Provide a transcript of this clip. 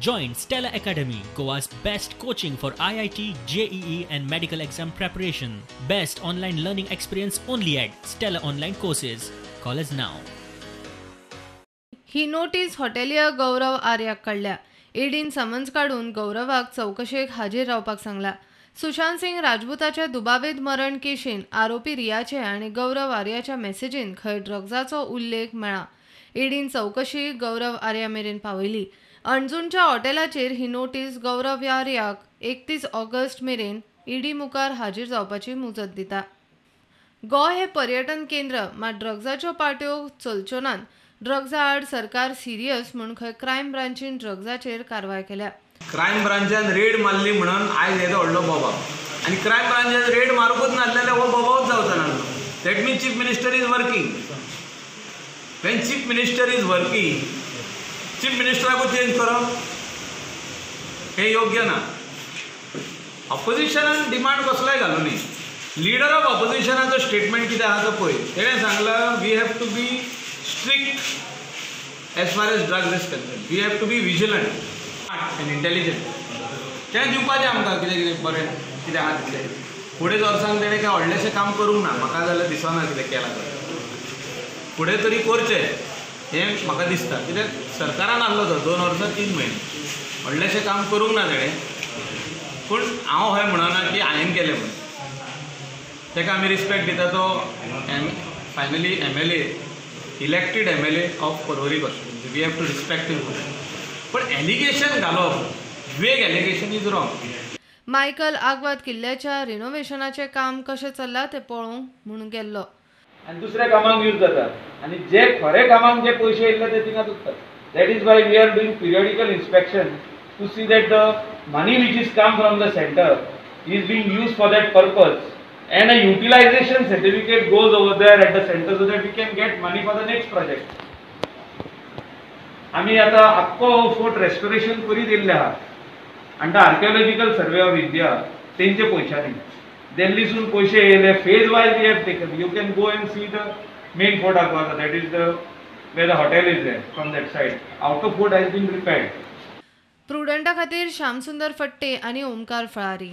Join Stella Academy, Goa's best coaching for IIT, JEE and medical exam preparation. Best online learning experience only at Stella Online Courses. Call us now. He notice hotelier गौरव आर्याक काडल्या. ईडीन summons काडून गौरवाक चवकशेक हाजीर रावपाक सांगला. सुशांत सिंग राजपूताच्या दुबावीत मरण केशीन आरोपी रियाचे आनी गौरव आर्याच्या मेसेजीन खंय ड्रग्जाचो उल्लेख मेळा. ईडीन चवकशी गौरव आर्या मेरेन पावयली. अणजुणच्या हॉटेलाचेर ही नोटीस गौरव आर्याक 31 ऑगस्ट मेरेन ईडी मुखार हाजीर जावपाची मुजत दिता. गोंय हे पर्यटन केंद्र मात ड्रग्जाच्यो पार्ट्यो चलच्यो नात. ड्रग्जा आड सरकार सिरियस म्हूण खंय क्रायम ब्रांचीन ड्रग्जाचेर कारवाय केल्या. क्रायम ब्रांचान रेड मारली म्हणून आयज येदो व्हडलो बोबाव आनी क्रायम ब्रांचान रेड मारूंकूच नासलें जाल्यार हो बोबावूच जावचो नासलो. That means chief minister is working. When chief minister is working, chief मिनिस्टराकूच change करप हें योग्य ना. ऑपोजिशनान डिमांड कसलोय घालूं न्ही. लिडर ऑफ ऑपोजिशनाचो स्टेटमेंट कितें आहा तो पळय. तेणें सांगलां we have to be strict as far as drugs is concern. We have to be vigilant and intelligent. तेणें दिवपाचें आमकां कितें कितें बरें कितें आहा तितलें. फुडें वर्सांक तेणें कांय व्हडलेंशें काम करूंक ना. म्हाका जाल्यार दिसना कितें केलां जाल्यार. फुडें तरी करचें हें म्हाका दिसता. कित्याक सरकारान आहलो तो 2 वर्सां 3 म्हयने व्हडलेंशें काम करूंक ना तेणें. पूण हांव हय म्हणना की हांवें केलें म्हणून. ताका आमी रिस्पेक्ट दिता. तो finally MLA, elected MLA of Porvorim constituency. We have to respect him. पण एलिगेशन घालप, vague allegation is wrong. Michael Aguada किल्ल्याच्या रिनोव्हेशनाचें काम कशें चल्लां तें पळोवंक म्हूण गेल्लो. आनी दुसऱ्या कामांक यूज जाता आनी जे खरे कामांक जे पयशे येयल्ले ते थिंगाच उरतात. That is why we are doing periodical inspection to see that the money which is come from the centre is being use for that purpose and a utilization certificate goes over there at the center so that we can get money for the next project. आमी आतां आख्खो fort restoration करीत येयल्ले आहा आनी archaeological survey of India तेंचे पयशांनी दिल्लीसून पयशे येयले. Phase wise we have taken. You can go and see the main fort Aguada, that is the where the hotel is there. From that side outer fort has been repaired. प्रुडंटा खातीर श्यामसुंदर फट्टे आनी ओमकार फळारी.